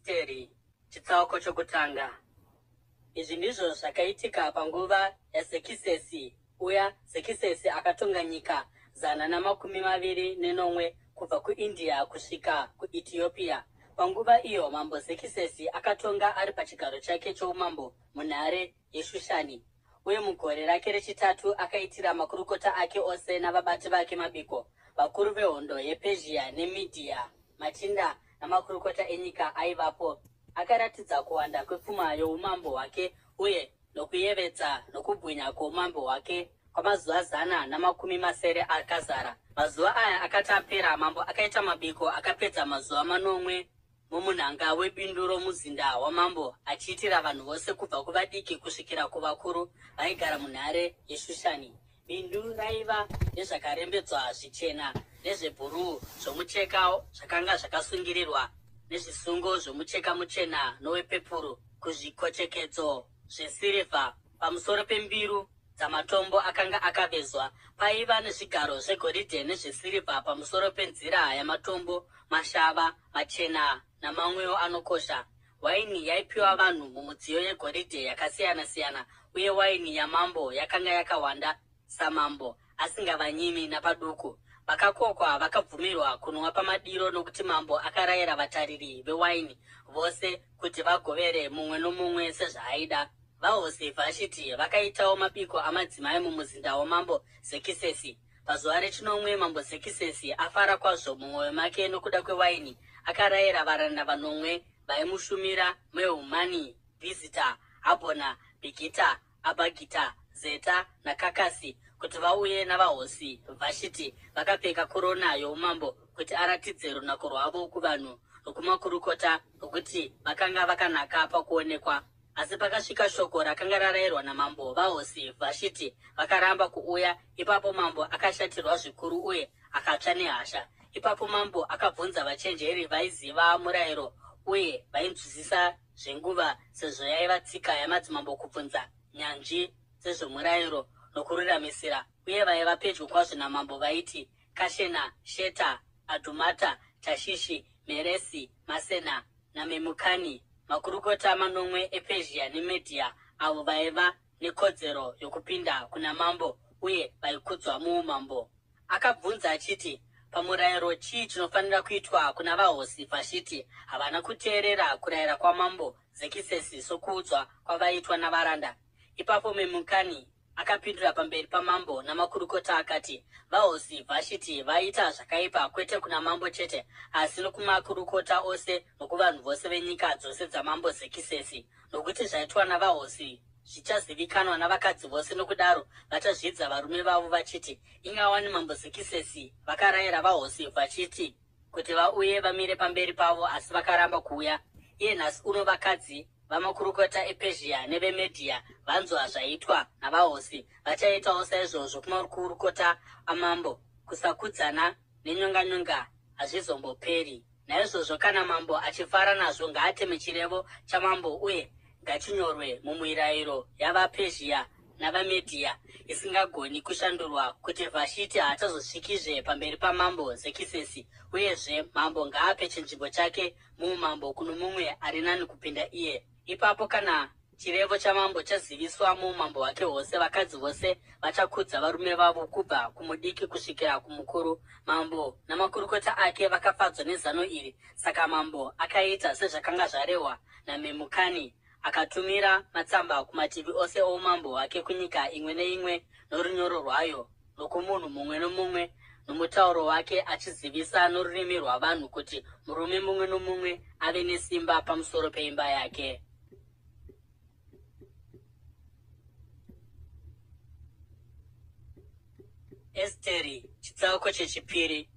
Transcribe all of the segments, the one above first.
Esteri, chitsauko chokutanga. Izvi ndizvo zvakaitika panguva yaZekisesi, uya Zekisesi akatonga nyika 127 kubva kuIndia kusvika kuEtiopia. Panguva iyo mambo Zekisesi akatonga ari pachigaro chake choumambo munhare yeShushani. Uye mugore rake rechitatu akaitira makurukota ake ose navabati vake mabiko, vakuru vehondo yePezhia neMidhia, machinda namakurukota enyika aivapo. Akaratidza kuwanda kwepfuma youmambo hwake uye nokuyevedza nokubwinya kwoumambo hwake kwamazuva 160 akazara. Mazuva aya akati apera, mambo akaita mabiko akapedza mazuva manomwe mumunhanga webindu romuzinda wamambo, achiitira vanhu vose kubva kuvadiki kusvikira kuvakuru vaigara munhare yeShushani. Bindu raiva nezvakarembedzwa zvichena nezvebhuruu zvomucheka zvakanga zvakasungirirwa nezvisungo zvomucheka muchena nowepepuru kuzvikochekedzo zvesirivha pamusoro pembiru dzamatombo akanga akavezwa. Paiva nezvigaro zvegoridhe nezvesirivha pamusoro penzira yamatombo mashava, machena namamwewo anokosha. Waini yaipiwa vanhu mumudziyo yegoridhe yakasiyana-siyana, uye waini yamambo yakanga yakawanda samambo, asingavanyimi napaduku. Vakakokwa vakabvumirwa kunwa pamadiro, nokuti mambo akarayira vatariri vewaini vose kuti vagovere mumwe nomumwe sezvaaida. VaHosi Vhashiti vakaitawo mabiko amadzimai mumuzinda wamambo Zekisesi. Pazuva rechinomwe mambo Zekisesi, afara kwazvo mumwoyo make nokuda kwewaini, akarayira varanda vanomwe vaimushumira, Mehumani, Bhizita, Habhona, Bhigita, Abhagita, Zeta naKakasi, kuti vauye navahosi Vhashiti vakapfeka korona youmambo, kuti aratidze runako rwavo kuvanhu nokumakurukota, nokuti vakanga vakanaka pakuonekwa. Asi pakasvika shoko rakanga rarayirwa namambo, vahosi Vhashiti vakaramba kuuya. Ipapo mambo akashatirwa zvikuru uye akatsva nehasha. Ipapo mambo akabvunza vachenjeri vaiziva murayiro uye vainzwisisa zvenguva, sezvo yaiva tsika yamadzimambo kubvunza nyanzvi dzezvomurayiro nokururamisira, uye vaiva pedyo kwazvo namambo vaiti, Kashena, Sheta, Adhumata, Tashishi, Meresi, Masena, naMemukani, makurukota manomwe ePezhia neMedhia, avo vaiva nekodzero yokupinda kuna mambo uye vaikudzwa muumambo. Akabvunza achiti, Pamurayiro chii chinofanira kuitwa kuna vahosi Vhashiti? Havana kuteerera kurayira kwamambo Zekisesi sokuudzwa kwavaitwa navaranda. Ipapo Memukani Akapindura pamberi pamambo namakurukota akati, VaHosi Vhashiti vaita zvakaipa kwete kuna mambo chete, asi nokumakurukota ose nokuvanhu vose venyika dzose dzamambo Zekisesi. Nokuti zvaitwa navahosi zvichazivikanwa navakadzi vose, nokudaro vachazvidza varume vavo vachiti, Inga wani mambo Zekisesi vakarayira vahosi Vhashiti kuti vauye vamire pamberi pavo, asi vakaramba kuuya. Iye nhasi uno vakadzi Vamakurukota ePezhia neveMedhia vanzwa zvaitwa navahosi, vachaitawo saizvozvo kumakurukota amambo. Kusakudzana nenyonganyonga hazvizomboperi. Naizvozvo kana mambo achifara nazvo, ngaateme chirevo chamambo uye ngachinyorwe mumirayiro yavaPezhia navaMedhia isingagoni kushandurwa, kuti Vhashiti haachazosvikizve pamberi pamambo Zekisesi, uyezve mambo ngaape chinzvimbo chake muumambo kuno mumwe ari nani kupinda iye. Ipapo kana chirevo chamambo chaziviswa muumambo hwake hwose, vakadzi vose vachakudza varume vavo kubva kumudiki kusvikira kumukuru. Mambo namakurukota ake vakafadzwa nezano iri, saka mambo akaita sezvakanga zvarehwa naMemukani. Akatumira matsamba kumativi ose oumambo hwake kunyika imwe neimwe norunyoro rwayo, nokumunhu mumwe nomumwe nomutauro wake, achizivisa norurimi rwavanhu kuti murume mumwe nomumwe ave nesimba pamusoro peimba yake. Esteri, chitsauko chechipiri.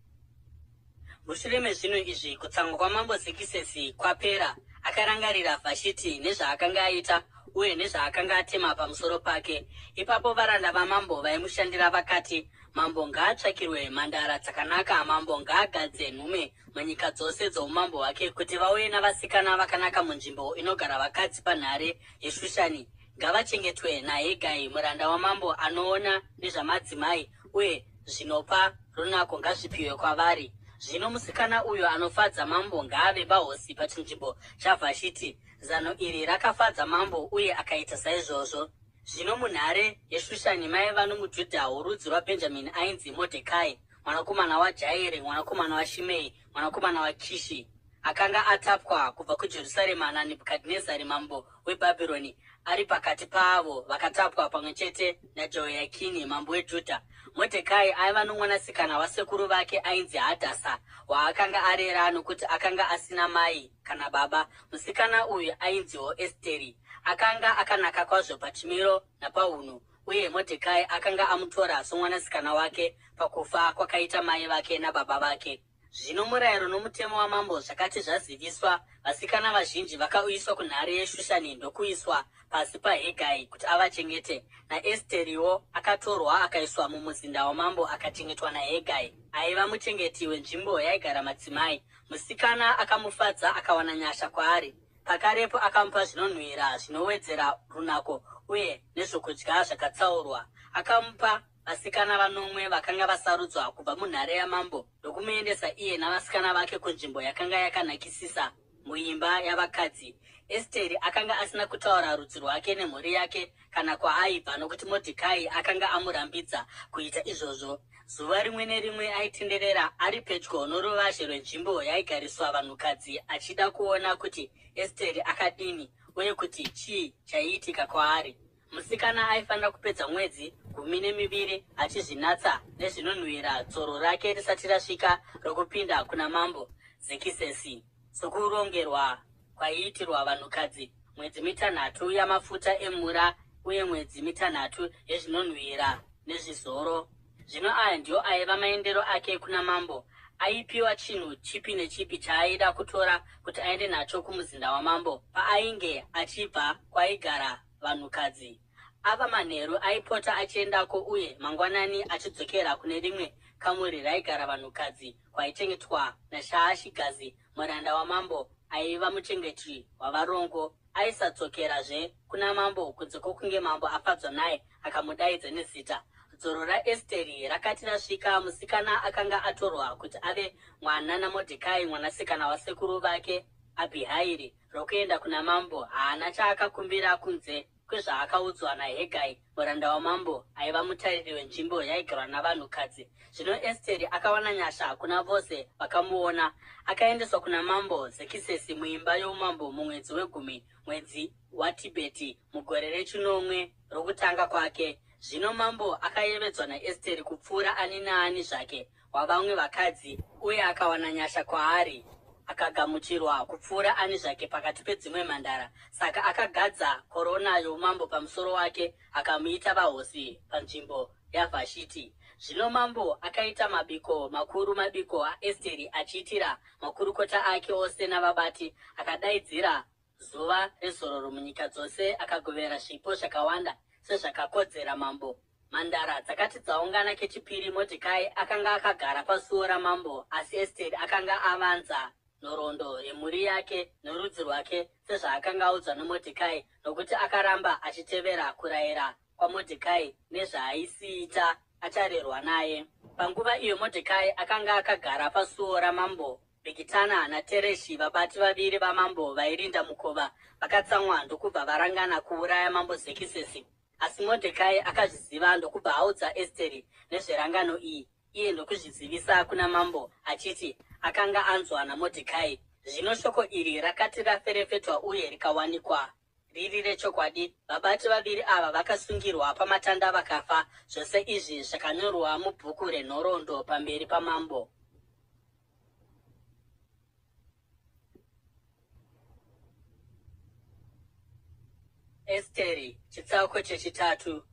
Mushure mezvinhu izvi, kutsamwa kwamambo Zekisesi kwapera, akarangarira Vhashiti nezvaakanga aita uye nezvaakanga atema pamusoro pake. Ipapo varanda vamambo vaimushandira vakati, Mambo ngaatsvakirwe mhandara dzakanaka, mambo ngaagadze nhume munyika dzose dzoumambo hwake kuti vauye navasikana vakanaka munzvimbo inogara vakadzi panhare yeShushani. Ngavachengetwe naHegai muranda wamambo anoona nezvamadzimai uye zvinopa runako ngazvipiwe kwavari. Zvino musikana uyo anofadza mambo ngaave vahosi pachinzvimbo chaVhashiti. Zano iri rakafadza mambo uye akaita saizvozvo. Zvino munhare yeShushani maiva nomuJudha worudzi rwaBhenjamini ainzi Modhekai, mwanakomana waJairi, mwanakomana waShimei, mwanakomana waKishi, akanga atapwa kubva kuJerusarema naNebhukadhinezari mambo weBhabhironi, ari pakati paavo vakatapwa pamwe chete naJehoyakini mambo weJudha. Modhekai aiva nomwanasikana wasekuru vake ainzi Hadhasa, waakanga arera nokuti akanga asina mai kana baba. Musikana uyu ainziwo Esteri. Akanga akanaka kwazvo pachimiro napaunhu, uye Modhekai akanga amutora somwanasikana wake pakufa kwakaita mai vake nababa vake. Zvino murayiro nomutemo wamambo zvakati zvaziviswa, vasikana vazhinji vakauyiswa kunhare yeShushani ndokuiswa pasi paHegai kuti avachengete. NaEsteriwo akatorwa akaiswa mumuzinda wamambo akachengetwa naHegai, aiva muchengeti wenzvimbo yaigara madzimai. Musikana akamufadza akawana nyasha kwaari. Pakarepo akamupa zvinonhuhwira zvinowedzera runako uye nezvokudya zvakatsaurwa. Akamupa vasikana vanomwe vakanga vasarudzwa kubva munhare yamambo ndokumuendesa iye navasikana vake kunzvimbo yakanga yakanakisisa muimba yavakadzi. Esteri akanga asina kutaura rudzi rwake nemhuri yake kana kwaaibva nokuti Modhekai akanga amurambidza kuita izvozvo. Zuva rimwe nerimwe aitenderera ari pedyo noruvazhe rwenzvimbo yaigariswa vanhukadzi achida kuona kuti Esteri akadini uye kuti chii chaiitika kwaari. Musikana aifanira kupedza mwedzi 12 achizvinatsa nezvinonhuhwira dzoro rake risati rasvika rokupinda kuna mambo Zekisesi, sokurongerwa kwaiitirwa vanhukadzi, mwedzi mitanhatu yamafuta emura uye mwedzi mitanhatu yezvinonhuhwira nezvizoro. Zvino aya ndiwo aiva maendero ake kuna mambo. Aipiwa chinhu chipi nechipi chaaida kutora kuti aende nacho kumuzinda wamambo paainge achibva kwaigara vanhukadzi. Ava manheru aipota achiendako uye mangwanani achidzokera kune rimwe kamuri raigara vanhukadzi kwaichengetwa naShaashigazi muranda wamambo aiva muchengeti wavarongo. Aisadzokerazve kuna mambo kunze kwokunge mambo afadzwa naye akamudaidza nezita. Dzoro raEsteri rakati rasvika, musikana akanga atorwa kuti ave mwana naModhekai mwanasikana wasekuru vake Abhihairi, rokuenda kuna mambo, haana chaakakumbira kunze kwezvaakaudzwa naHegai muranda wamambo aiva mutariri wenzvimbo yaigarwa navanhukadzi. Zvino Esteri akawana nyasha kuna vose vakamuona. Akaendeswa kuna mambo Zekisesi muimba youmambo mumwedzi wegumi, mwedzi waTibheti, mugore rechinomwe rokutanga kwake. Zvino mambo akayevedzwa naEsteri kupfuura ani naani zvake wavamwe vakadzi, uye akawana nyasha kwaari, akagamuchirwa kupfuura ani zvake pakati pedzimwe mhandara. Saka akagadza korona youmambo pamusoro wake akamuita vahosi panzvimbo yaVhashiti. Zvino mambo akaita mabiko makuru, mabiko aEsteri, achiitira makurukota ake ose navabati, akadaidzira zuva rezororo munyika dzose, akagovera zvipo zvakawanda sezvakakodzera mambo. Mhandara dzakati dzaungana kechipiri, Modhekai akanga akagara pasuo ramambo, asi Esteri akanga avanza nhoroondo yemhuri yake norudzi rwake sezvaakanga audzwa naModhekai, nokuti akaramba achitevera kurayira kwaModhekai nezvaaisiita acharerwa naye. Panguva iyo Modhekai akanga akagara pasuo ramambo, Bhigitana naTereshi, vabati vaviri vamambo vairinda mukova, vakatsamwa ndokubva varangana kuuraya mambo Zekisesi. Asi Modhekai akazviziva ndokubva audza Esteri nezverangano iyi, iye ndokuzvizivisa kuna mambo achiti akanga anzwa naModhekai. Zvino shoko iri rakati raferefetwa uye rikawanikwa riri rechokwadi, vabati vaviri ava vakasungirwa pamatanda vakafa. Zvose izvi zvakanyorwa mubhuku renhoroondo pamberi pamambo. Esteri chitsauko chechitatu.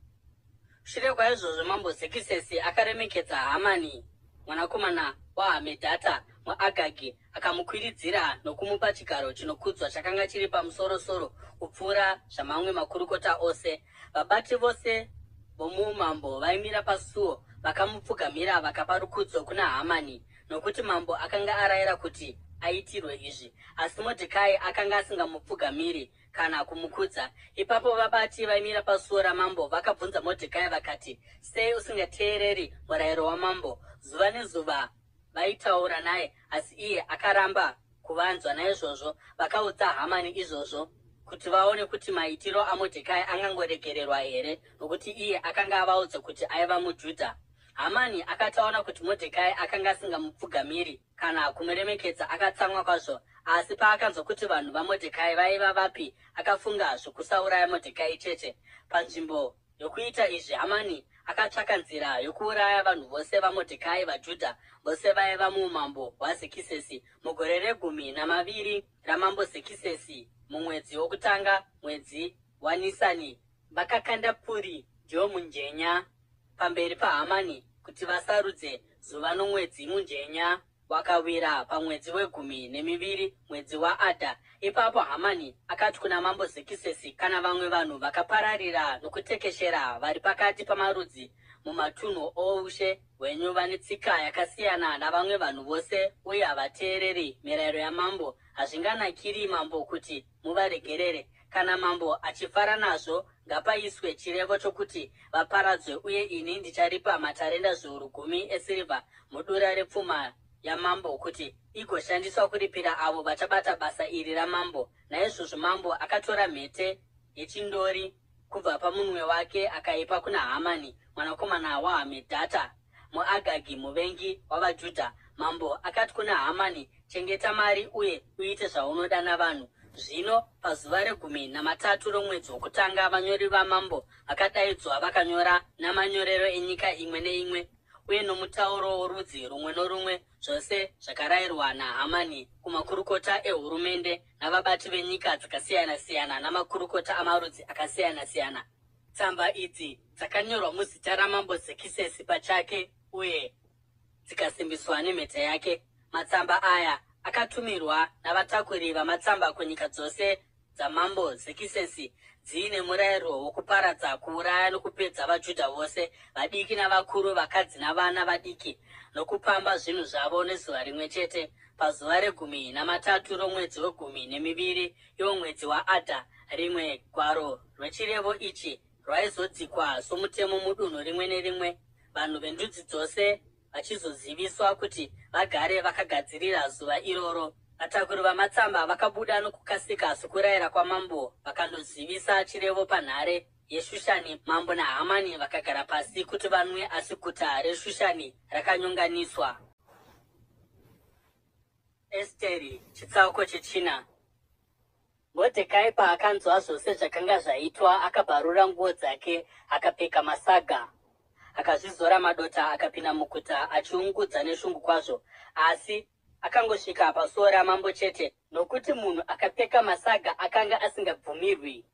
Shure kwaizvozvo mambo Zekisesi akaremekedza Hamani mwanakomana waHamedhata muAgagi akamukwiridzira nokumupa chigaro chinokudzwa chakanga chiri pamusoro-soro kupfuura zvamamwe makurukota ose. Vabati vose vomuumambo vaimira pasuo vakamupfugamira vakapa rukudzo kuna Hamani, nokuti mambo akanga arayira kuti aitirwe izvi. Asi Modhekai akanga asingamupfugamiri kana kumukudza. Ipapo vabati vaimira pasuo ramambo vakabvunza Modhekai vakati, Sei usingateereri murayiro wamambo? Zuva nezuva. Vaitaura naye, asi iye akaramba kuvanzwa. Naizvozvo vakaudza Hamani izvozvo kuti vaone kuti maitiro aModhekai angangoregererwa here, nokuti iye akanga avaudza kuti aiva muJudha. Hamani akati aona kuti Modhekai akanga asingamupfugamiri kana kumuremekedza, akatsamwa kwazvo. Asi paakanzwa kuti vanhu vaModhekai vaiva vapi, akafunga zvokusauraya Modhekai chete. Panzvimbo yokuita izvi, Hamani akatsvaka nzira yokuuraya vanhu vose vaModhekai, vaJudha vose vaiva muumambo hwaZekisesi. Mugore regumi namaviri ramambo Zekisesi, mumwedzi wokutanga, mwedzi waNisani, vakakanda puri ndiyo mujenya pamberi paHamani kuti vasarudze zuva nomwedzi. Mujenya wakawira pamwedzi wegumi nemiviri, mwedzi waAdha. Ipapo Hamani akati kuna mambo Zekisesi, Kana vamwe vanhu vakapararira nokutekeshera vari pakati pamarudzi mumatunhu oushe hwenyu vane tsika yakasiyana navamwe vanhu vose uye havateereri mirayiro yamambo, hazvinganakiri mambo kuti muvaregerere. Kana mambo achifara nazvo, ngapaiswe chirevo chokuti vaparadzwe, uye ini ndicharipa matarenda 10,000 esirivha mudura repfuma yamambo kuti igoshandiswa kuripira avo vachabata basa iri ramambo. Naizvozvo mambo akatora mhete yechindori kubva pamunwe wake akaipa kuna Hamani mwanakomana waHamedhata, muAgagi, muvengi wavaJudha. Mambo akati kuna Hamani, Chengeta mari uye uite zvaunoda navanhu. Zvino pazuva regumi namatatu romwedzi wokutanga vanyori vamambo vakadaidzwa vakanyora namanyorero enyika imwe neimwe uye nomutauro worudzi rumwe norumwe zvose zvakarayirwa naHamani kumakurukota ehurumende navabati venyika dzakasiyana-siyana namakurukota amarudzi akasiyana-siyana. Tsamba idzi dzakanyorwa muzita ramambo Zekisesi pachake uye dzikasimbiswa nemhete yake. Matsamba aya akatumirwa navatakuri vamatsamba kunyika dzose dzamambo Zekisesi dziine murayiro wokuparadza, kuuraya nokupedza vaJudha vose, vadiki navakuru, vakadzi navana vadiki, nokupamba zvinhu zvavo nezuva rimwe chete, pazuva regumi namatatu romwedzi wegumi nemiviri, iwo mwedzi waAdha. Rimwe gwaro rwechirevo ichi rwaizodzikwa somutemo mudunhu rimwe nerimwe, vanhu vendudzi dzose vachizoziviswa kuti vagare vakagadzirira zuva iroro. Vatakuri vamatsamba vakabuda nokukasika sokurayira kwamambo vakandozivisa chirevo panhare yeShushani. Mambo naHamani vakagara pasi kuti vanwe, asi guta reShushani rakanyonganiswa. Esteri chitsauko chechina. Modhekai paakanzwa zvose zvakanga zvaitwa, akabvarura nguo dzake, akapfeka masaga, akazvizora madota, akapinda muguta achiungudza neshungu kwazvo. Asi akangosvika pasuo ramambo chete, nokuti munhu akapfeka masaga akanga asingabvumirwi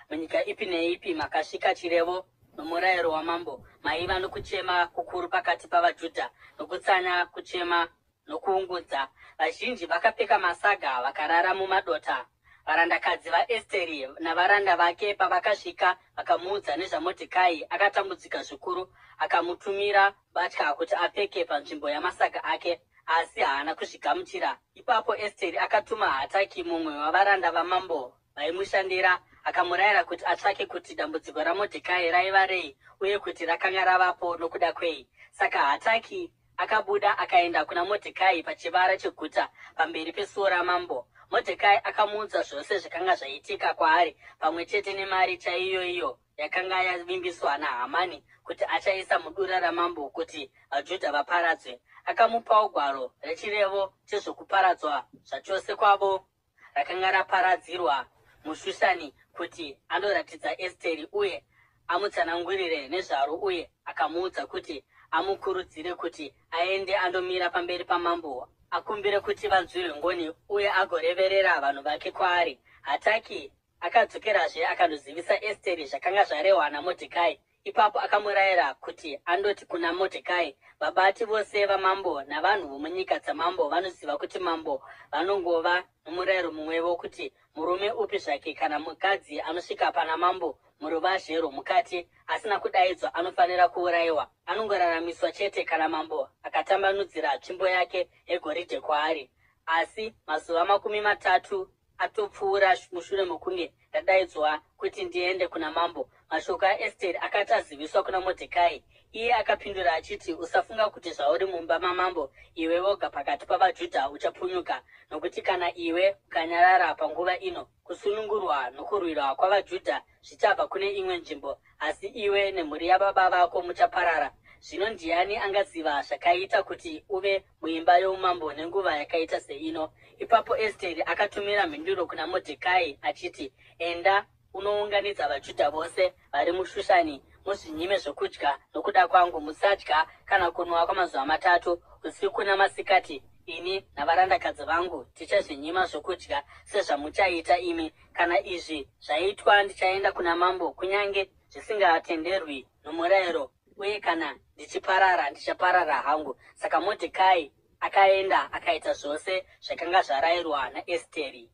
munyika ipi neipi makasvika chirevo nomurayiro wamambo, maiva nokuchema kukuru pakati pavaJudha, nokutsanya, kuchema nokuungudza. Vazhinji vakapfeka masaga vakarara mumadota. Varandakadzi vaEsteri navaranda vake pavakasvika vakamuudza nezvaModhekai, akatambudzika zvikuru. Akamutumira mbatya kuti apfeke panzvimbo yamasaga ake, asi haana kuzvigamuchira. Ipapo Esteri akatuma Hataki, mumwe wavaranda vamambo vaimushandira, akamurayira kuti atsvake kuti dambudziko raModhekai raiva rei uye kuti rakanga ravapo nokuda kwei. Saka Hataki Akabuda akaenda kuna Modhekai pachivara cheguta pamberi pesuo ramambo. Modhekai akamuudza zvose zvakanga zvaitika kwaari pamwe chete nemari chaiyoiyo yakanga yavimbiswa naHamani kuti achaisa mudura ramambo kuti vaJudha vaparadzwe. Akamupawo gwaro rechirevo chezvokuparadzwa zvachose kwavo rakanga raparadzirwa muShushani kuti andoratidza Esteri uye amutsanangurire nezvaro uye akamuudza kuti amukurudzire kuti aende andomira pamberi pamambo akumbire kuti vanzwirwe ngoni uye agoreverera vanhu vake kwaari. Hataki akadzokerazve akandozivisa Esteri zvakanga zvarehwa naModhekai. Ipapo akamurayira kuti andoti kuna Modhekai, Vabati vose vamambo navanhu vomunyika dzamambo vanoziva kuti mambo vanongova nomurayiro mumwevo kuti murume upi zvake kana mukadzi anosvika pana mambo muruvazhe rwomukati asina kudaidzwa anofanira kuurayiwa. Anongoraramiswa chete kana mambo akatambanudzira tsvimbo yake yegoridhe kwaari. Asi mazuva 30 atopfuura mushure mokunge ndadaidzwa kuti ndiende kuna mambo. Mashoko aEsteri akati aziviswa kuna Modhekai, Iye akapindura achiti, Usafunga kuti zvauri mumba mamambo iwe woga pakati pavaJudha uchapunyuka, nokuti kana iwe ukanyarara panguva ino, kusunungurwa nokurwirwa kwavaJudha zvichabva kune imwe nzvimbo, asi iwe nemhuri yababa vako muchaparara. Zvino ndiani angaziva zvakaita kuti uve muimba youmambo nenguva yakaita seino? Ipapo Esteri akatumira mhinduro kuna Modhekai achiti, Enda unounganidza vaJudha vose vari muShushani, muzvinyime zvokudya nokuda kwangu, musadya kana kunwa kwamazuva matatu, usiku namasikati. Ini navarandakadzi vangu tichazvinyima zvokudya sezvamuchaita imi. Kana izvi zvaitwa, ndichaenda kuna mambo, kunyange zvisingatenderwi nomurayiro, uye kana ndichiparara, ndichaparara hangu. Saka Modhekai akaenda akaita zvose zvakanga zvarayirwa naEsteri.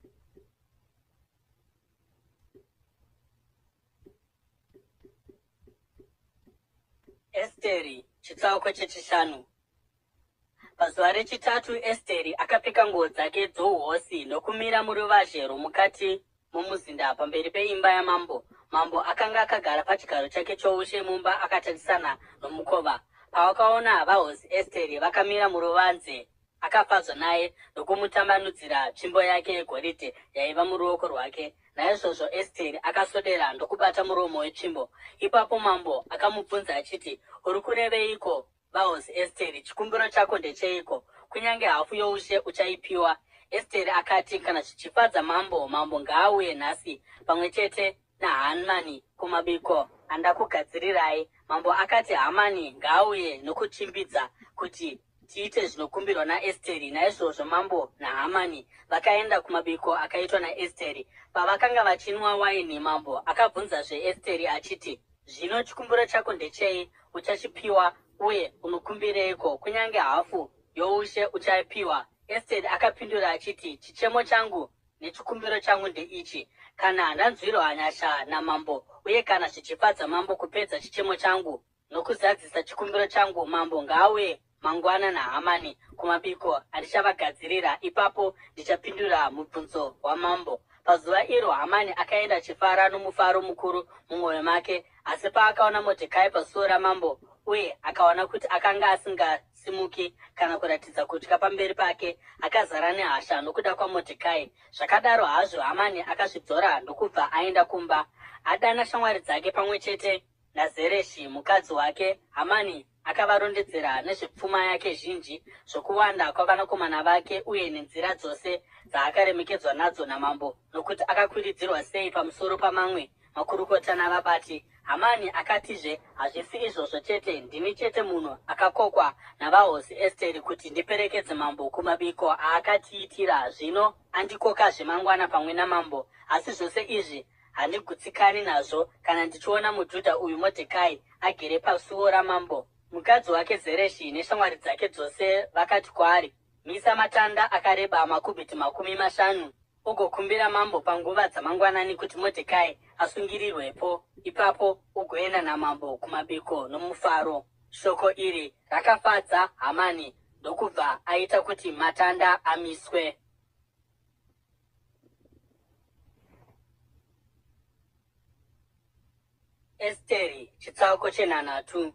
Esteri chitsauko chechishanu. Pazuva rechitatu Esteri akapfeka nguo dzake dzouhosi ndokumira muruvazhe rwomukati momuzinda pamberi peimba yamambo. Mambo akanga akagara pachigaro chake choushe mumba akatarisana nomukova. Paakaona vahosi Esteri vakamira muruvanze, akafadzwa naye ndokumutambanudzira tsvimbo yake yegoridhe yaiva muruoko rwake. Naizvozvo Esteri akaswedera ndokubata muromo wetsvimbo. Ipapo mambo akamubvunza achiti, Uri kureveiko, Vahosi Esteri, chikumbiro chako ndecheiko? Kunyange hafu youshe uchaipiwa. Esteri akati, Kana zvichifadza mambo, mambo ngaauye nhasi pamwe chete naHamani kumabiko andakugadzirirai. Mambo akati, Hamani ngaauye nokuchimbidza kuti tiite zvinokumbirwa naEsteri. Naizvozvo mambo naHamani vakaenda kumabiko akaitwa naEsteri. Pavakanga vachinwa waini, mambo akabvunzazve Esteri achiti, Zvino chikumbiro chako ndechei? Uchachipiwa, uye unokumbireiko? Kunyange hafu youshe uchaipiwa. Esteri akapindura achiti, Chichemo changu nechikumbiro changu ndeichi, Kana ndanzwirwa nyasha namambo, uye kana zvichifadza mambo kupedza chichemo changu nokuzadzisa chikumbiro changu, mambo ngaauye mangwana naHamani kumabiko andichavagadzirira, ipapo ndichapindura mubvunzo wamambo. Pazuva iro Hamani akaenda achifara nomufaro mukuru mumwoyo make. Asi paakaona Modhekai pasuo ramambo uye akaona kuti akanga asingasimuki kana kuratidza kutya pamberi pake, akazara nehasha nokuda kwaModhekai. Zvakadaro hazvo, Hamani akazvidzora ndokubva aenda kumba. Adana shamwari dzake pamwe chete naZereshi mukadzi wake, Hamani akavarondedzera nezvepfuma yake zhinji, zvokuwanda kwavanakomana vake uye nenzira dzose dzaakaremekedzwa nadzo namambo, nokuti akakwiridzirwa sei pamusoro pamamwe makurukota navabati. Hamani akatizve, Hazvisi izvozvo chete, ndini chete munhu akakokwa navahosi Esteri kuti ndiperekedze mambo kumabiko aakatiitira, zvino andikokazve mangwana pamwe namambo. Asi zvose izvi Handigutsikani nazvo kana ndichiona muJudha uyu Modhekai agere pasuo ramambo. Mukadzi wake Zereshi neshamwari dzake dzose vakati kwaari, Misa matanda akareba makubhiti 50, ugokumbira mambo panguva dzamangwanani kuti Modhekai asungirirwepo, ipapo ugoenda namambo kumabiko nomufaro. Shoko iri rakafadza Hamani ndokubva aita kuti matanda amiswe. Esteri chitsauko chenhanhatu.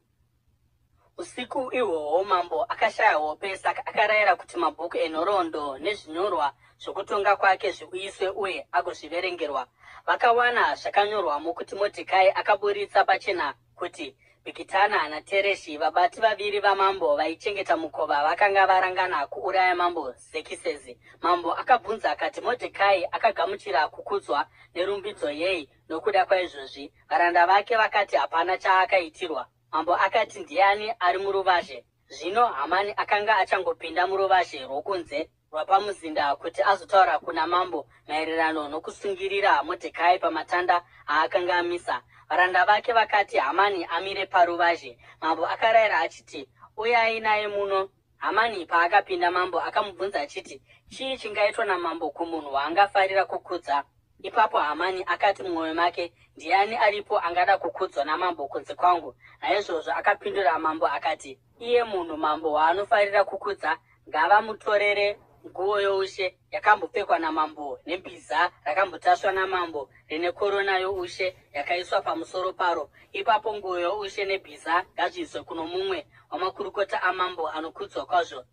Usiku ihwohwo mambo akashaya hope, saka akarayira kuti mabhuku enhoroondo nezvinyorwa zvokutonga kwake zviuyiswe uye agozviverengerwa. Vakawana zvakanyorwamo kuti Modhekai akaburitsa pachena kuti Bhigitana naTereshi, vabati vaviri vamambo vaichengeta mukova, vakanga varangana kuuraya mambo Zekisezi. Mambo akabvunza akati, Modhekai akagamuchira kukudzwa nerumbidzo yei nokuda kwaizvozvi? Varanda vake vakati, Hapana chaakaitirwa. Mambo akati, Ndiani ari muruvazhe? Zvino Hamani akanga achangopinda muruvazhe rwokunze rwapamuzinda kuti azotaura kuna mambo maererano nokusungirira Modhekai pamatanda aakanga amisa. Varanda vake vakati Hamani amire paruvazhe. Mambo akarayira achiti, Uyai naye muno. Hamani paakapinda, mambo akamubvunza achiti, Chii chingaitwa namambo kumunhu waangafarira kukudza? Ipapo Hamani akati mumwoyo make, Ndiani aripo angada kukudzwa namambo kunze kwangu? Naizvozvo akapindura mambo akati, Iye munhu mambo waanofarira kukudza, ngavamutorere nguo youshe yakambopfekwa namambo nebhiza rakambotasvwa namambo rine korona youshe yakaiswa pamusoro paro. Ipapo nguo youshe nebhiza ngazviiswe kuno mumwe wamakurukota amambo anokudzwa kwazvo.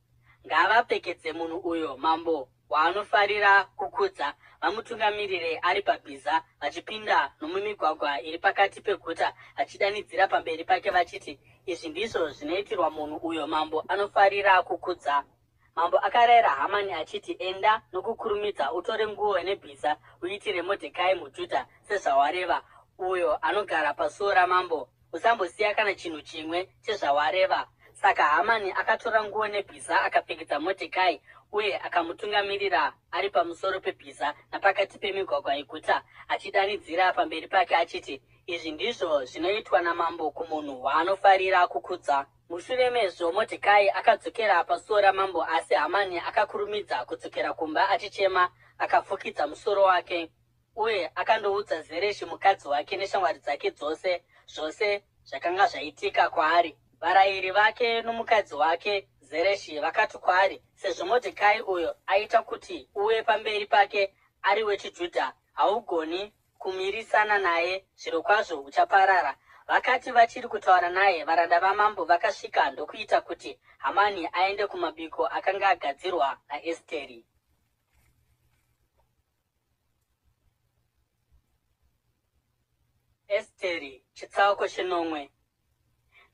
Ngavapfekedze munhu uyo mambo waanofarira kukudza, vamutungamirire ari pabhiza vachipinda nomumigwagwa iri pakati peguta, vachidanidzira pamberi pake vachiti, Izvi ndizvo zvinoitirwa munhu uyo mambo anofarira kukudza. Mambo akarayira Hamani achiti, Enda nokukurumidza utore nguo nebhiza uitire Modhekai muJudha sezvawareva, uyo anogara pasuo ramambo. Usambosiya kana chinhu chimwe chezvawareva. Saka Hamani akatora nguo nebhiza akapfekedza Modhekai uye akamutungamirira ari pamusoro pebhiza napakati pemigwagwa yeguta, achidanidzira pamberi pake achiti, Izvi ndizvo zvinoitwa namambo kumunhu waanofarira kukudza. Mushure mezvo Modhekai akadzokera pasuo ramambo, asi Hamani akakurumidza kudzokera kumba achichema akafukidza musoro wake. Uye akandoudza Zereshi mukadzi wake neshamwari dzake dzose zvose zvakanga zvaitika kwaari. Varayiri vake nomukadzi wake Zereshi vakati kwaari, Sezvo Modhekai uyo aita kuti uve pamberi pake ari wechiJudha, haugoni kumirisana naye, zvirokwazvo uchaparara. Vakati vachiri kutaura naye, varanda vamambo vakasvika ndokuita kuti Hamani aende kumabiko akanga agadzirwa naEsteri. Esteri chitsauko chenomwe.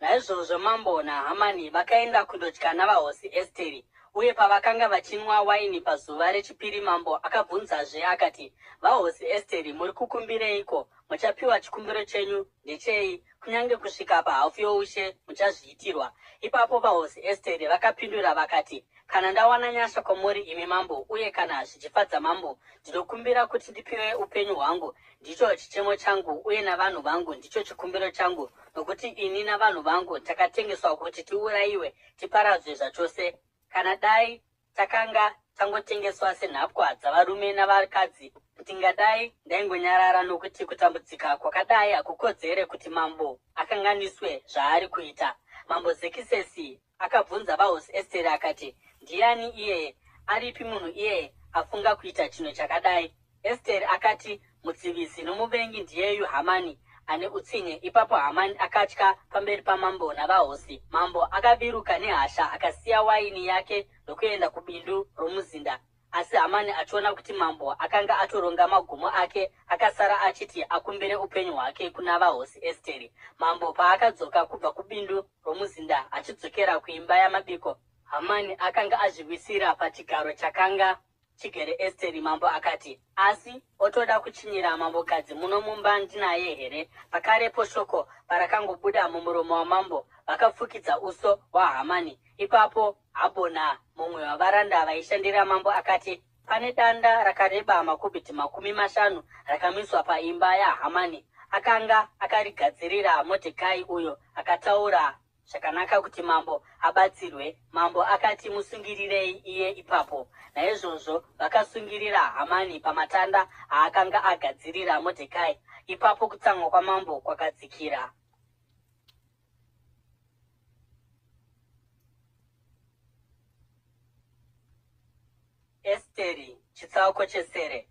Naizvozvo mambo naHamani vakaenda kundodya navahosi Esteri. Uye pavakanga vachinwa waini pazuva rechipiri mambo akabvunzazve akati, Vahosi Esteri, muri kukumbireiko? Muchapiwa chikumbiro chenyu ndechei? Kunyange kusvika pahafu youshe muchazviitirwa. Ipapo vahosi Esteri vakapindura vakati, Kana ndawana nyasha kwamuri imi mambo, uye kana zvichifadza mambo, ndinokumbira kuti ndipiwe upenyu hwangu, ndicho chichemo changu, uye navanhu vangu ndicho chikumbiro changu, nokuti ini navanhu vangu takatengeswa kuti tiurayiwe, tiparadzwe zvachose. Kana dai takanga tangotengeswa senhapwa dzavarume navakadzi, ndingadai ndaingonyarara, nokuti kutambudzika kwakadai hakukodzere kuti mambo akanganiswe zvaari kuita. Mambo Zekisesi Akabvunza vahosi Esteri akati, Ndiani iyeye? Aripi munhu iyeye afunga kuita chinhu chakadai? Esteri akati, Mudzivisi nomuvengi ndiyeyu Hamani ane utsinye. Ipapo Hamani akatya pamberi pamambo navahosi. Mambo akaviruka nehasha akasiya waini yake ndokuenda kubindu romuzinda. Asi Hamani achiona kuti mambo akanga atoronga magumo ake, akasara achiti akumbire upenyu hwake kuna vahosi Esteri. Mambo paakadzoka kubva kubindu romuzinda achidzokera kuimba yamabiko, Hamani akanga azviwisira pachigaro chakanga chigere Esteri. Mambo akati, Asi otoda kuchinyira mambokadzi muno mumba ndinaye here? Pakarepo shoko parakangobuda mumuromo wamambo, vakafukidza uso hwaHamani. Ipapo Habhona, mumwe wavaranda vaishandira mambo akati, Pane danda rakareba makubhiti 50 rakamiswa paimba yaHamani. Akanga akarigadzirira Modhekai uyo akataura zvakanaka kuti mambo abatsirwe. Mambo akati, Musungirirei iye ipapo. Naizvozvo vakasungirira Hamani pamatanda aakanga agadzirira Modhekai. Ipapo kutsamwa kwamambo kwakadzikira. Esteri chitsauko chesere.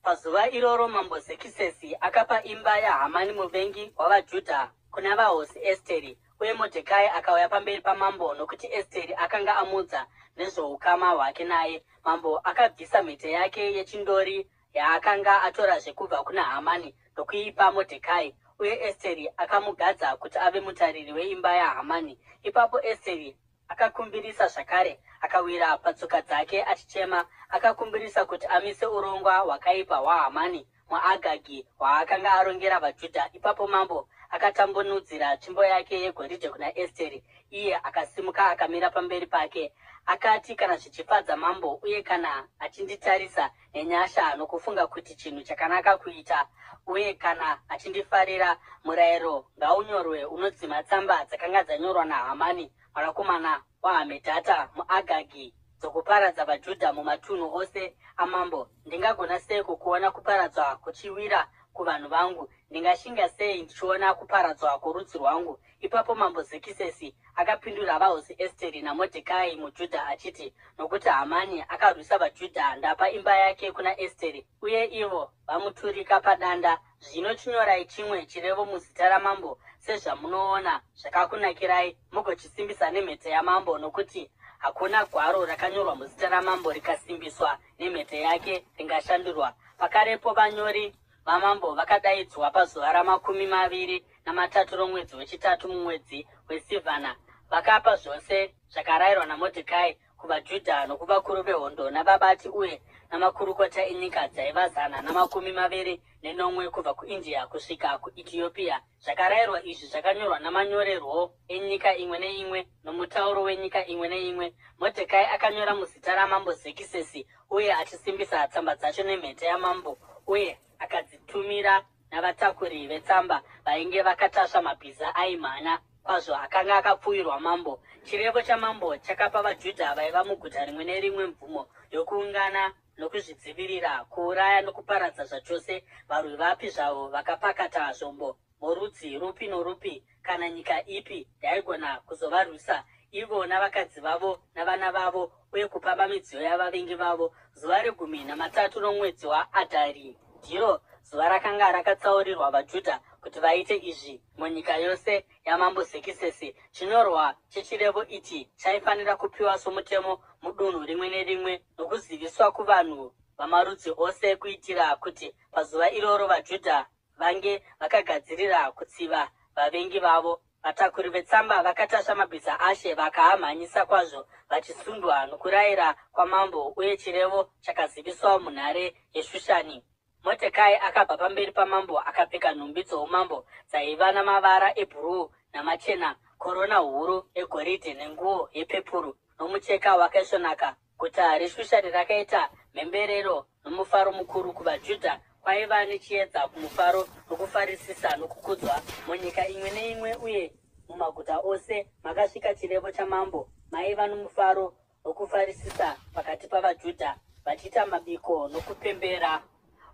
Pazuva iroro mambo Zekisesi akapa imba yaHamani muvengi wavaJudha kuna vahosi Esteri, uye Modhekai akauya pamberi pamambo nokuti Esteri akanga amuudza nezvoukama hwake naye. Mambo akabvisa mhete yake yechindori yaakanga atorazve kubva kuna Hamani ndokuipa Modhekai, uye Esteri akamugadza kuti ave mutariri weimba yaHamani. Ipapo Esteri akakumbirisa zvakare, akawira patsoka dzake achichema, akakumbirisa kuti amise urongwa hwakaipa hwaHamani muAgagi hwaakanga arongera vaJudha. Ipapo mambo akatambunudzira tsvimbo yake yegoridhe kuna Esteri, iye akasimuka akamira pamberi pake. Akati, Kana zvichifadza mambo uye kana achinditarisa nenyasha nokufunga kuti chinhu chakanaka kuita, uye kana achindifarira, murayiro ngaunyorwe unodzima tsamba dzakanga dzanyorwa naHamani mwanakomana waHamedhata muAgagi dzokuparadza vaJudha mumatunhu ose amambo. Ndingagona seiko kuona kuparadzwa kuchiwira kuvanhu vangu? Ndingashinga sei ndichiona kuparadzwa kworudzi rwangu? Ipapo mambo Zekisesi akapindura vahosi Esteri naModhekai muJudha achiti, Nokuti Hamani akarwisa vaJudha, ndapa imba yake kuna Esteri, uye ivo vamuturika padanda. Zvino chinyorai chimwe chirevo muzita ramambo sezvamunoona zvakakunakirai, mugochisimbisa nemhete yamambo, nokuti hakuna gwaro rakanyorwa muzita ramambo rikasimbiswa nemhete yake ringashandurwa. Pakarepo vanyori vamambo vakadaidzwa pazuva ramakumi maviri namatatu romwedzi wechitatu, mumwedzi weSivhana. Vakapa zvose zvakarayirwa naModhekai kuvaJudha nokuvakuru vehondo navabati uye namakurukota enyika dzaiva 127 kubva kuIndia kusvika kuEtiopia. Zvakarayirwa izvi zvakanyorwa namanyorerwo enyika imwe neimwe nomutauro wenyika imwe neimwe. Modhekai akanyora muzita ramambo Zekisesi uye achisimbisa tsamba dzacho nemhete yamambo, uye akadzitumira navatakuri vetsamba vainge vakatasva mabhiza aimhanya kwazvo akanga akapfuwirwa mambo. Chirevo chamambo chakapa vaJudha vaiva muguta rimwe nerimwe mvumo yokuungana nokuzvidzivirira, kuuraya nokuparadza zvachose varwi vapi zvavo vakapakata zvombo vorudzi rupi norupi kana nyika ipi yaigona kuzovarwisa, ivo navakadzi vavo navana vavo, uye kupamba midziyo yavavengi vavo. Zuva regumi namatatu romwedzi waAdhari ndiro zuva rakanga rakatsaurirwa vaJudha kuti vaite izvi munyika yose yamambo Zekisesi. Chinyorwa chechirevo ichi chaifanira kupiwa somutemo mudunhu rimwe nerimwe nokuziviswa kuvanhu vamarudzi ose, kuitira kuti pazuva iroro vaJudha vange vakagadzirira kutsiva vavengi vavo. Vatakuri vetsamba vakatasva mabhiza ashe vakaamhanyisa kwazvo vachisundwa nokurayira kwamambo, uye chirevo chakaziviswa munhare yeShushani. Modhekai akabva pamberi pamambo akapfeka nhumbi dzoumambo dzaiva namavara ebhuruu namachena, korona huru yegoridhe nenguo yepepuru nomucheka wakaisvonaka. Guta reShushani rakaita mhemberero nomufaro mukuru. KuvaJudha kwaiva nechiedza, kumufaro nokufarisisa nokukudzwa. Munyika imwe neimwe uye mumaguta ose makasvika chirevo chamambo maiva nomufaro nokufarisisa pakati pavaJudha, vachiita mabiko nokupembera,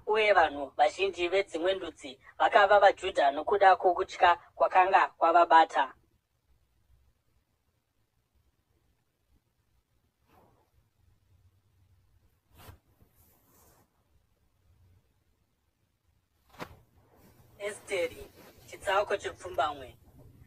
uye vanhu vazhinji vedzimwe ndudzi vakava vaJudha nokuda kwokutya kwakanga kwavabata. Esteri chitsauko chepfumbamwe.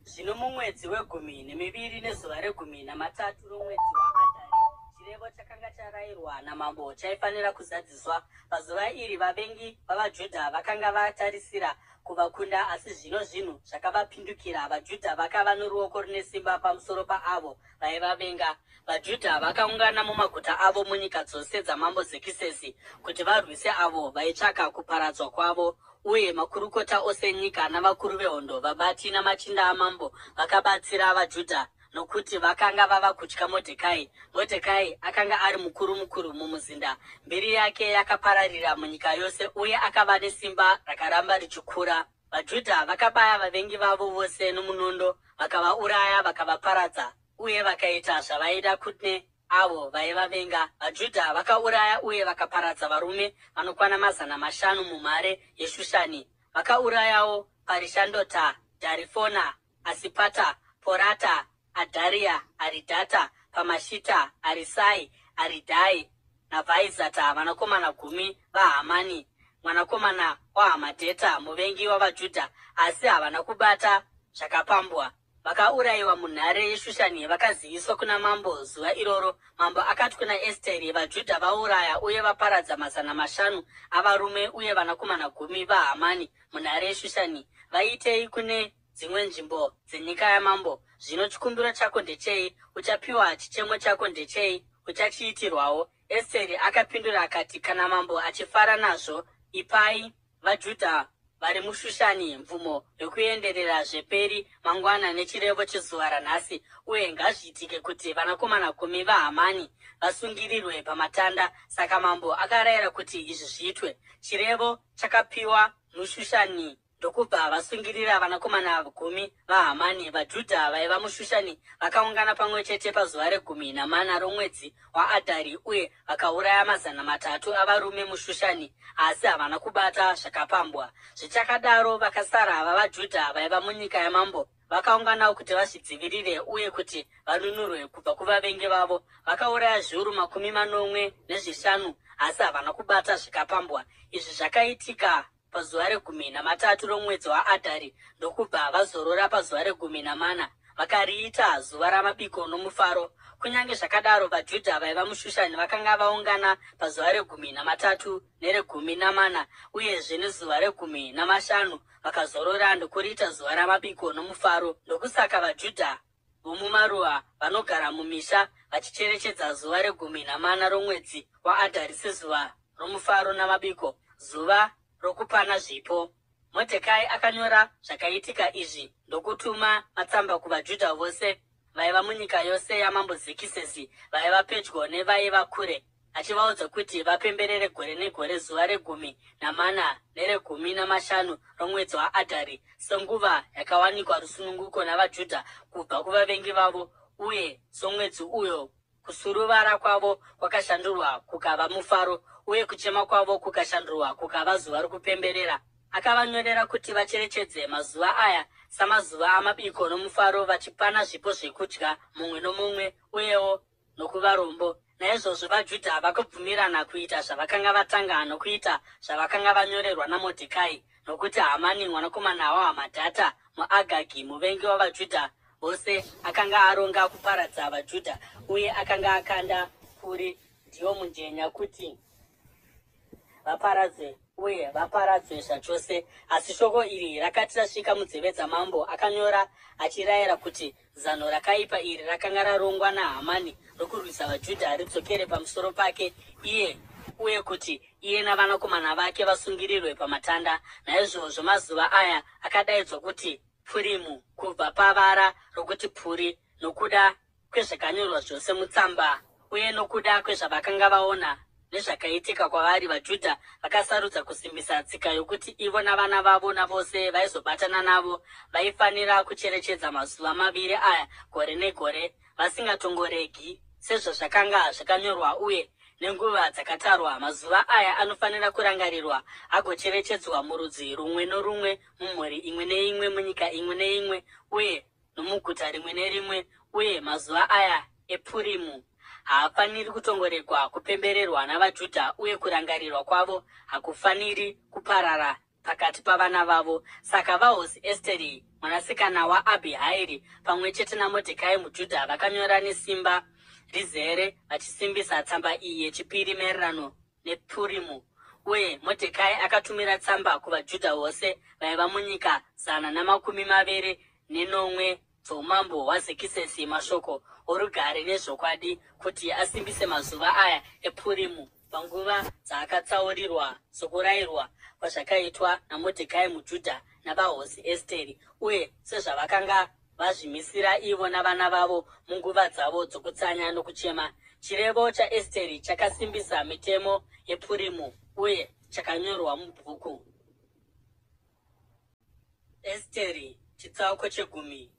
Zvino mumwedzi wegumi nemiviri, nezuva regumi namatatu romwedzi waAdhari, chirevo chakanga charayirwa namambo chaifanira kuzadziswa. Pazuva iri vavengi vavaJudha vakanga vatarisira kuvakunda, asi zvino zvinhu zvakavapindukira. VaJudha vakava noruoko rune simba pamusoro paavo vaivavenga. VaJudha vakaungana mumaguta avo munyika dzose dzamambo Zekisesi kuti varwise avo vaitsvaka kuparadzwa kwavo. Uye makurukota ose enyika navakuru vehondo, vabati namachinda amambo vakabatsira vaJudha, nokuti vakanga vava kutya Modhekai. Modhekai akanga ari mukuru mukuru mumuzinda, mbiri yake yakapararira munyika yose, uye akava nesimba rakaramba richikura. VaJudha vakabaya vavengi vavo vose nomunondo, vakavauraya vakavaparadza, uye vakaita zvavaida kune avo vaivavenga. VaJudha vakauraya uye vakaparadza varume vanokwana 500 mumhare yeShushani. Vakaurayawo Parishandota, Dharifona, Asipata, Porata, Adharia, Aridhata, Pamashita, Arisai, Aridhai naVhaizata, vanakomana 10 vaHamani mwanakomana waHamadheta, muvengi wavaJudha, asi havana kubata zvakapambwa. Vakaurayiwa munhare yeShushani vakaziviswa kuna mambo zuva iroro. Mambo akati kuna Esteri, "VaJudha vauraya uye vaparadza 500 avarume uye vanakomana 10 vaHamani munhare yeShushani. Vaitei kune dzimwe nzvimbo dzenyika yamambo? Zvino chikumbiro chako ndechei? Uchapiwa. Chichemo chako ndechei? Uchachiitirwawo." Esteri akapindura akati, "Kana mambo achifara nazvo, ipai vaJudha vari muShushani mvumo yokuenderera zveperi mangwana nechirevo chezuva ranhasi, uye ngazviitike kuti vanakomana 10 vaHamani vasungirirwe pamatanda." Saka mambo akarayira kuti izvi zviitwe. Chirevo chakapiwa muShushani. Ndokubva vasungirira vanakomana gumi vaHamani. VaJudha vaiva muShushani vakaungana pamwe chete pazuva regumi namana romwedzi waAdhari uye vakauraya 300 avarume muShushani, asi havana kubata zvakapambwa. Zvichakadaro, vakasara vavaJudha vaiva munyika yamambo vakaunganawo kuti vazvidzivirire uye kuti vanunurwe kubva kuvavengi vavo. Vakauraya zviuru 75, asi havana kubata zvikapambwa. Izvi zvakaitika pazuva regumi namatatu romwedzi waAdhari, ndokubva vazorora pazuva regumi namana, vakariita zuva ramabiko nomufaro. Kunyange zvakadaro, vaJudha vaiva muShushani vakanga vaungana pazuva regumi namatatu neregumi namana uyezve nezuva regumi namashanu, vakazorora ndokuriita zuva ramabiko nomufaro. Ndokusaka vaJudha vomumaruwa vanogara mumisha vachicherechedza zuva regumi namana romwedzi waAdhari sezuva romufaro namabiko, zuva rokupana zvipo. Modhekai akanyora zvakaitika izvi ndokutuma matsamba kuvaJudha vose vaiva munyika yose yamambo Zekisesi, vaiva pedyo nevaiva kure, achivaudza kuti vapemberere gore negore zuva regumi namana neregumi namashanu romwedzi waAdhari senguva yakawanikwa rusununguko navaJudha kubva kuvavengi vavo uye somwedzi uyo kusuruvara kwavo kwakashandurwa kukava mufaro uye kuchema kwavo kukashandurwa kukava zuva rokupemberera. Akavanyorera kuti vacherechedze mazuva aya samazuva amabiko nomufaro, vachipana zvipo zvekudya mumwe nomumwe uyewo nokuvarombo. Naizvozvo vaJudha vakabvumirana kuita zvavakanga vatanga nokuita zvavakanga vanyorerwa naModhekai, nokuti Hamani mwanakomana waHamadhata muAgagi, muvengi wavaJudha vose, akanga aronga kuparadza vaJudha uye akanga akanda puri ndiyo mujenya kuti vaparadzwe uye vaparadzwe zvachose. Asi shoko iri rakati rasvika munzeve dzamambo, akanyora achirayira kuti zano rakaipa iri rakanga rarongwa naHamani rokurwisa vaJudha ridzokere pamusoro pake iye uye kuti iye navanakomana vake vasungirirwe pamatanda. Naizvozvo mazuva aya akadaidzwa kuti Purimu, kubva pavara rokuti puri, nokuda kwezvakanyorwa zvose mutsamba uye nokuda kwezvavakanga vaona nezvakaitika kwavari. VaJudha vakasarudza kusimbisa tsika yokuti ivo navana vavo navose vaizobatana navo vaifanira kucherechedza mazuva maviri aya gore negore vasingatongoregi, sezvazvakanga zvakanyorwa uye nenguva dzakatarwa. Mazuva aya anofanira kurangarirwa agocherechedzwa murudzi rumwe norumwe, mumhuri imwe neimwe, munyika imwe neimwe uye nomuguta rimwe nerimwe, uye mazuva aya ePurimu haafaniri kutongoregwa kupembererwa navaJudha uye kurangarirwa kwavo hakufaniri kuparara pakati pavana vavo. Saka vahosi Esteri mwanasikana waAbhihairi pamwe chete naModhekai muJudha vakanyora nesimba rizere vachisimbisa tsamba iyi yechipiri maererano nePurimu. Uye Modhekai akatumira tsamba kuvaJudha vose vaiva munyika 127 dzoumambo hwaZekisesi mashoko orugare nezvokwadi, kuti asimbise mazuva aya ePurimu panguva dzaakatsaurirwa sokurayirwa kwazvakaitwa naModhekai muJudha navahosi Esteri uye sezvavakanga vazvimisira ivo navana vavo munguva dzavo dzokutsanya nokuchema. Chirevo chaEsteri chakasimbisa mitemo yePurimu uye chakanyorwa mubhuku. Esteri chitsauko chegumi.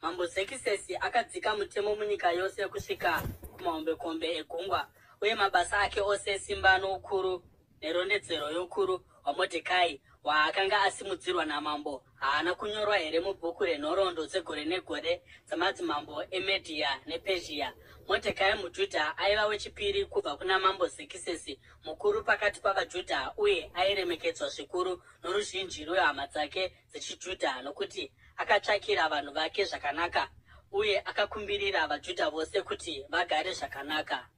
Mambo Zekisesi akadzika mutemo munyika yose kusvika kumahombekombe egungwa, uye mabasa ake ose esimba noukuru nerondedzero youkuru hwaModhekai hwaakanga asimudzirwa namambo haana kunyorwa here mubhuku renhoroondo dzegore negore dzamadzimambo eMedhia nePezhia? Modhekai muJudha aiva wechipiri kubva kuna Mambo Zekisesi, mukuru pakati pavaJudha uye airemekedzwa zvikuru noruzhinji rwehama dzake dzechiJudha, nokuti akatsvakira vanhu vake zvakanaka uye akakumbirira vaJudha vose kuti vagare zvakanaka.